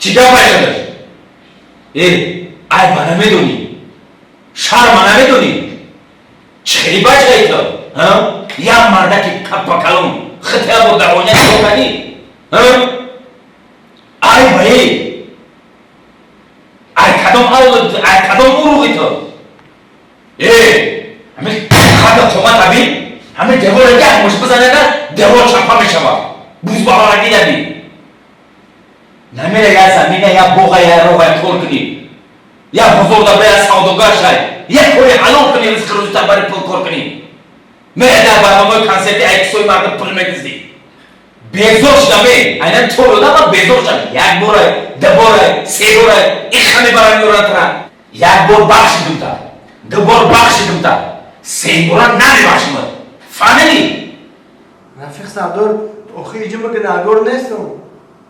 Чӣ гап айшадаш? Э, айба намедонӣ? Шарма намедонӣ? Чӣ хели бачаи ту? Як мардаки каппакалон хитя бо давоня нигоҳ кардӣ? Айба е? Ай кадом авлод, ай кадом уруғи ту? Э, ҳамин қадда қомат абин, ҳамин девора як мушт бизанада, девор чапа мешавад. Бузбаҳораги даби. Намера я замина, я боға, я роға кор кунӣ. Я бозор да бира савдогар шай. Я кори ҳалол кунӣ, ризқи рӯзита бари пул кор кунӣ. Мера дар барномаи консерти айкисои мардум пул мегиздӣ. Безор шудам е. Айнан то ёдам ман безор шудам. Як борай, ду борай, се борай, иха мебарам меорам тара. Як бор бахшидум та. Ду бор бахшидум та. Се бора намебахшимад. Фаҳмидӣ? Рафиқ Сардор, охи иҷо ма гунаҳгор нестам.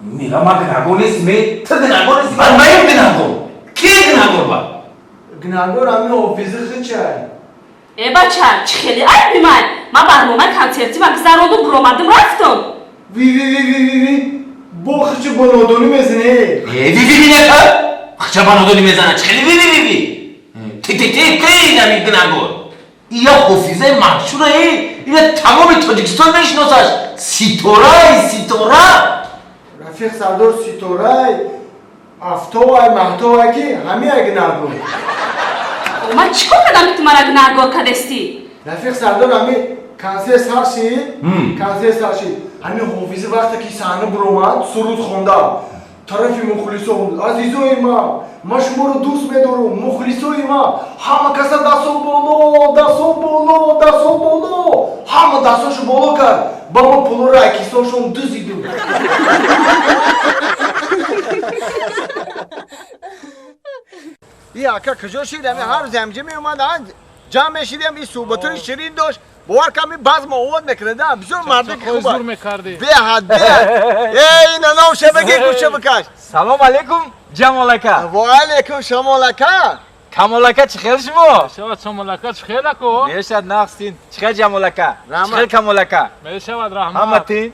Мега ман гунаҳгор нестам, е? Ту гунаҳгор нестӣ, ман маем гунаҳгор. Ки гунаҳгор ба? Гунаҳгор ҳамин ҳофизи хичай. Э бача, чӣ хеле айби ман? Ман барномаи консертима гузарондум, буромадим, рафтам. Ви ви ви ви ви ви бо хичи бо нодонӣ мезанӣ. Э, ви ви ви нека? Хича ба нодонӣ мезана, чӣ хеле ви ви ви ви? Ти ти ти ти нами гунаҳгор. Ия ҳофизаи маҳшура е, ина тамоми Тоҷикистон мешиносаш. Ситорай, ситора. Рафиқ Сардор ситорай, афтобай, маҳтобай ки ҳамин гунаҳгор. Ман чӣ кор кардам, ки ту мара гунаҳгор кардестӣ? Рафиқ Сардор ҳамин консерт сар шид, консерт сар шид. Ҳамин ҳофизи вақте ки саҳна буромад, суруд хонда. Тарафи мухлисо, азизои ман, ман шуморо дӯст медорам, мухлисои ман, ҳама каса дастҳо боло, дастҳо боло, дастҳо боло. Ҳама дастҳошо боло кард. Ба ма пулоро акисошон дузиду. И ака куҷо шид? Ҳамин ҳар рӯз ҳамҷа меомад, ҷамъ мешидем, ин суҳбатҳои ширин дошт. Бовар кам, ин баъз мо овод мекунад, бисёр мардаки хуб. Зур мекардӣ. Беҳад, беҳад. Э, ина ном шабаки гӯша бикаш. Салом алейкум, Ҷамолака. Ва алейкум, Шамолака. Камолака, чӣ хел шумо? Мешавад, Шамолака, чӣ хел ако? Мешавад, нақсин. Чӣ хел Ҷамолака? Чӣ хел Камолака? Мешавад, раҳмат. Ҳаматин?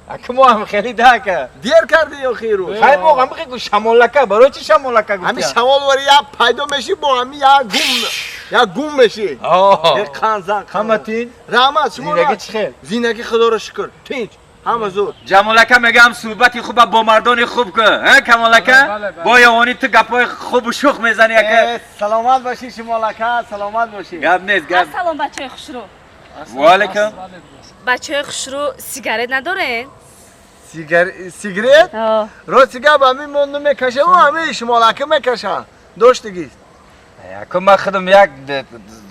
Ака мо ҳам хеле да ака. Дер кардӣ ё хиру? Хай мо ҳам хел Шамолака, барои чӣ Шамолака гуфтӣ? Ҳамин шамол вари як пайдо мешӣ, бо ҳамин як гум, як гум мешӣ. Қанзан. Ҳаматин? Раҳмат, шумо. Зиндагӣ чӣ хел? Зиндагӣ худоро шукр. Тинч. Ҳама зуд. Ҷамолака мегам суҳбати хуба бо мардони хуб кун. Ҳа, Камолака? Бо ёвонӣ ту гапҳои хубу шух мезанӣ ака. Саломат бошӣ, Шумолака, саломат бошӣ. Гап нест, гап. Ассалом, бачаҳои хушрӯ. Ва алейкум. Бачаҳои хушрӯ, сигарет надорен? Сигарет? Рости гап, ҳамин мо намекашем, ҳамин Шумолака мекаша. Доштагист. Ака ман худам як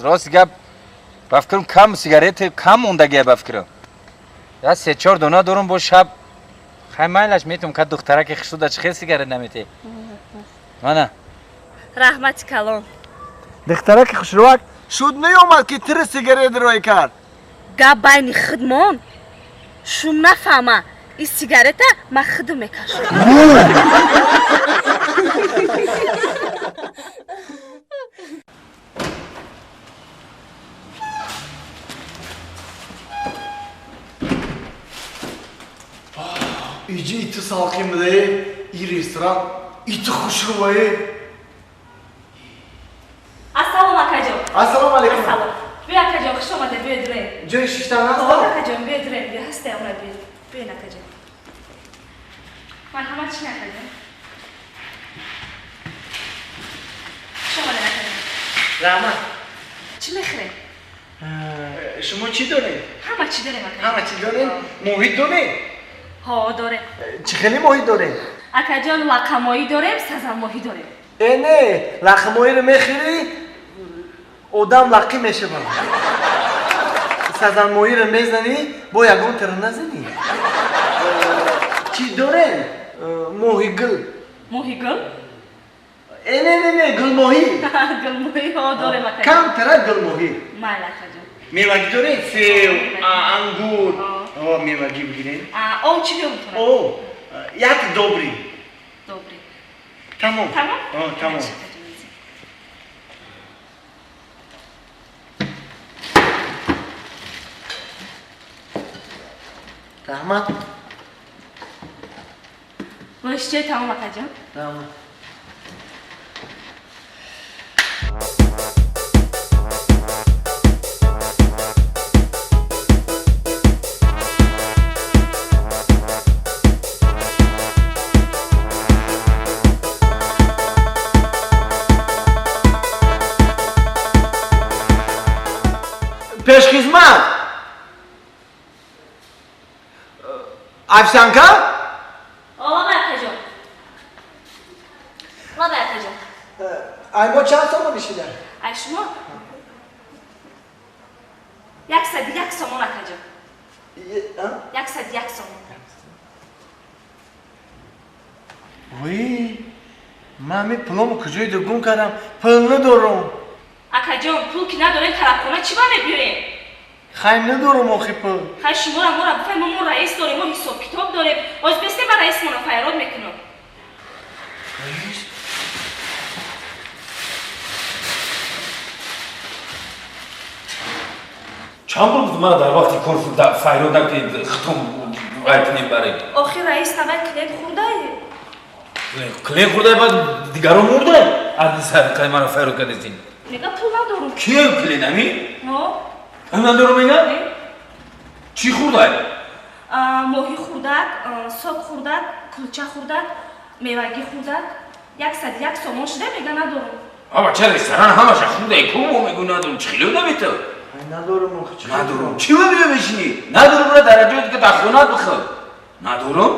рости гап ба фикрам кам сигарет кам мондагия ба фикрам. Я се-чор дона дорум бо шаб. Хай майлаш метум ка духтараки хушрӯда чӣ хел сигарет наметӣ? Мана. Раҳмати калон. Духтараки хушрӯак шуд наёмад ки тири сигарет рой кард. Гап байни худмон. Шум нафаҳма. Ин сигарета ман худум мекашам. Иҷи ити салқин будае, и ресторан ити хушрӯае. Ассалом, акаҷон. Ассалому алейкум. Ассалом. Биё, акаҷон, хуш омадед, биё дурем. Ҷои шиштан ҳаст? Акаҷон, биё дурем, биё ҳасте омад, биё. Биён, акаҷон. Марҳамат, чи акаҷон? Хуш омадед, акаҷон. Раҳмат. Чӣ мехӯред? Шумо чӣ доред? Ҳама чӣ дорем, акаҷон. Ҳама чӣ доред? Моҳӣ доред? Ҳо, дорем. Чӣ хеле моҳӣ доред? Акаҷон, лақамоҳӣ дорем, сазанмоҳӣ дорем. Э, не, лақамоҳиро мехӯрӣ, одам лақӣ мешавад. Сазанмоҳиро мезанӣ, бо ягон тира назанӣ. Чӣ дорем? Моҳигул. Моҳигул? Э, не, не, не, гулмоҳӣ. Гулмоҳӣ, ҳо, дорем, акаҷон. Камтара гулмоҳӣ. Майли, акаҷон. Мевагӣ дорем? Сев, ангур. Мевагӣ бигирем. Ов чӣ биёмтонад? Ов, як добрый. Добрый. Тамом. Тамом? Тамом. Раҳмат. Бош, чой тамом, акаҷон. Тамом. Пешхизмат, официантка. Лабай, акаҷон, лабай, акаҷон. Ай мо чанд сомон шида? Ай шумо 101 сомон, акаҷон, 101 сомон. Вой, ман ми пулому куҷои гум кардам? Пул надорам. Акаҷон, пул ки надорем, тарабхона чӣ ба мебиёем? Хай, надорам охи пул. Хай, шуморо мора бифаҳм, мо раис дорем, мо ҳисоб китоб дорем. Оз бесте, ман раисмонро файрод мекунам. Раис? Чанд бор гуфтам, мана дар вақти кор файрод накунед, хитом вай кунем барем. Охир раис, навай клиент хурдае. Клиент хурдай, баъд дигаро мурдай. Аз сариқаи мана файрод кардесин. Мега, пул надорум. Кием клиент ами? Но. Пул надорум мега? Чӣ хурдай? Моҳӣ хурдак, сок хурдак, кулча хурдак, мевагӣ хурдак. 101 сомон шуда, мега, надорум. Аба, ча ресторан ҳамаша хурдай ку, мо мегӯ надорум. Чӣ хело намета? Надорум охи, чӣ? Надорум. Чӣ мебиё мешинӣ? Надорум ра дар ҷои дига дар хонат бихӯр. Надорум?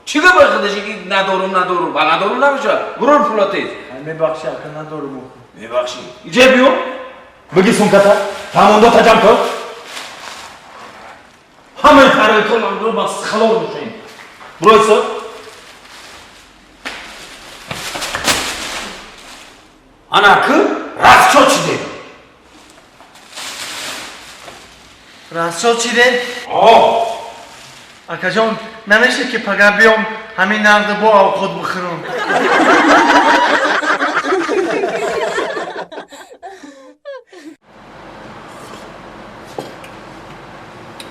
Чӣ гап худаши ки надорум, надорум? Ба надорум намешавад. Бурор пула тез. Мебахши, ака, надорум охи. Мебахши. Иҷа биё. Бигир сумката. Тамондо таҷам кун. Ҳамаи фарои кор ба схалор бошем. Буройсо. Ана ки расчот шидем. Расчот шидем? О! Акаҷон, намеша ки пага биём, ҳамин нақда бо авқот бихӯрам?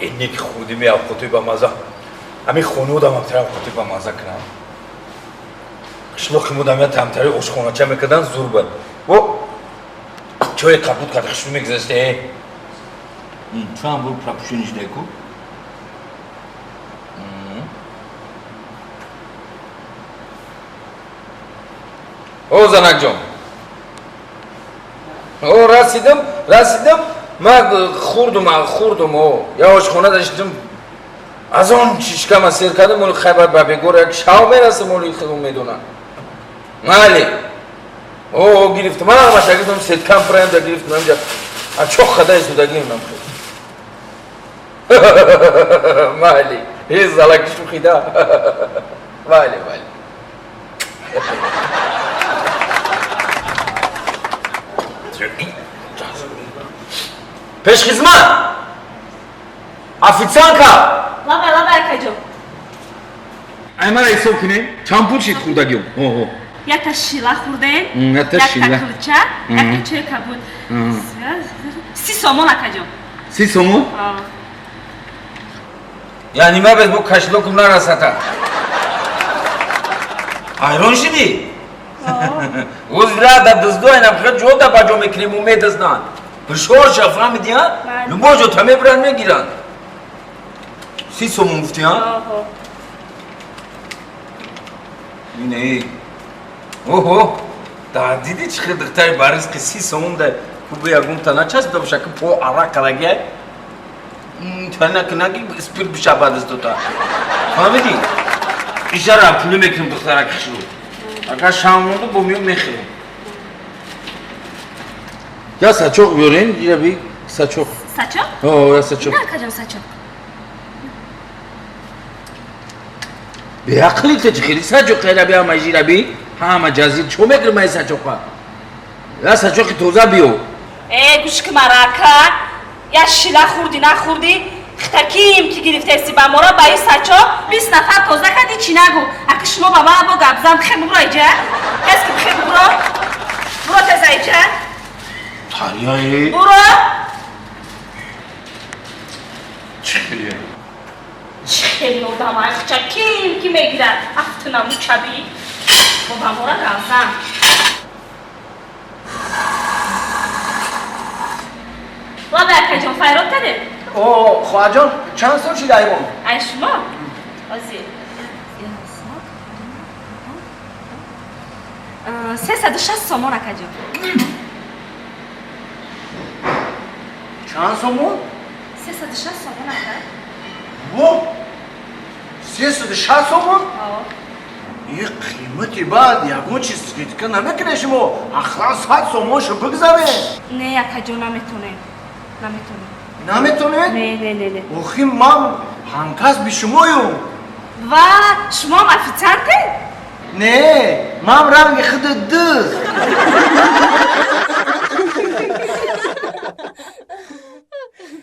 Инне ки хурдими авқоти ба маза. Ҳамин хонудам ҳамтари авқоти ба маза кунам. Қишлоқи мудам я тамтари ошхонача мекардан, зур буд. О, чои капут кард хушбу мегузаште. Чуам бур пропущениш деку? О, занакҷон. О, расидам, расидам. Ман хурдум, хурдум, о. Я ошхона доштам. Аз он шишкама сер кардам, оли хайбар ба бегор як шав мерасам, оли худум медонам. Майли. О, гирифтам. Ман ҳамаша гирифтам, сеткам праям да гирифтам инҷа. А чоқ хада истодагим нам. Майли. Э, залаки шухида. Майли, майли. Пешхизмат! Официантка! Лабай, лабай, акаҷон. Ай мара ҳисоб кунем. Чанд пул шид хурдагиём? Оҳо. Якта шила хурдем, Якта шила. Якта кулча, якта чои кабуд. 30 сомон, акаҷон. 30 сомон? Яъни ма без бо кашлокум нарасата. Ҳайрон шидӣ? Ӯзра да дуздо айнам хел ҷо да ба ҷо мекунем, умедазнанд. Ҳушёр ша, фаҳмидӣ, а? Любой ҷо та мебиранд, мегиранд. 30 сомон гуфтӣ, а? Ине. Оҳо. Да дидӣ чӣ хел духтари ба ризқи 30 сомон да кубе ягон та начаспида боша ки по арақ карагия. Та наки спирт биша ба даст дота. Фаҳмидӣ? Ишара пулӣ мекунем духтарак хушрӯ. Агар шам монду бо миём мехӯрем. Я сачоқ биёрем, ира би сачоқ. Сачоқ? О, я сачоқ. На, акаҷон, сачоқ. Беақли ту чӣ хели сачоқ ира би ҳама жира би? Ҳама ҷазир чо мекунем ай сачоқа? Я сачоқи тоза биё. Э, гӯш ки марака, я шила хурдӣ нахурдӣ, хитаким ки гирифтеси ба мора ба ин сачоқ 20 нафар тоза кардӣ, чӣ нагӯ. Аки шумо ба ман бо гап зан, бихе буро иҷа. Кас ки бихе буро. Буро теза иҷа. Тарияе. Буро. Чӣ хеле? Чӣ хеле одам, айхча ким ки мегирад? Ту наму чаби бо бамора гавзан. Лаба, акаҷон, файрод кардем? О, хоҳарҷон, чанд сом шид айвон? Ай шумо? Ози. 360 сомон, акаҷон. Чанд сомон? 360 сомон, ака. Во, 360 сомон? И қимати баъд ягон чиз скидка намекунед шумо? Ахлан 100 сомоншо бигзаред. Не, акаҷон, наметонем, наметонем. Наметонед? Не, не, не, не. Охи, ман ҳамкасби шумоюм. Ва шумоам официанте? Не, ман ранги худи дӯст.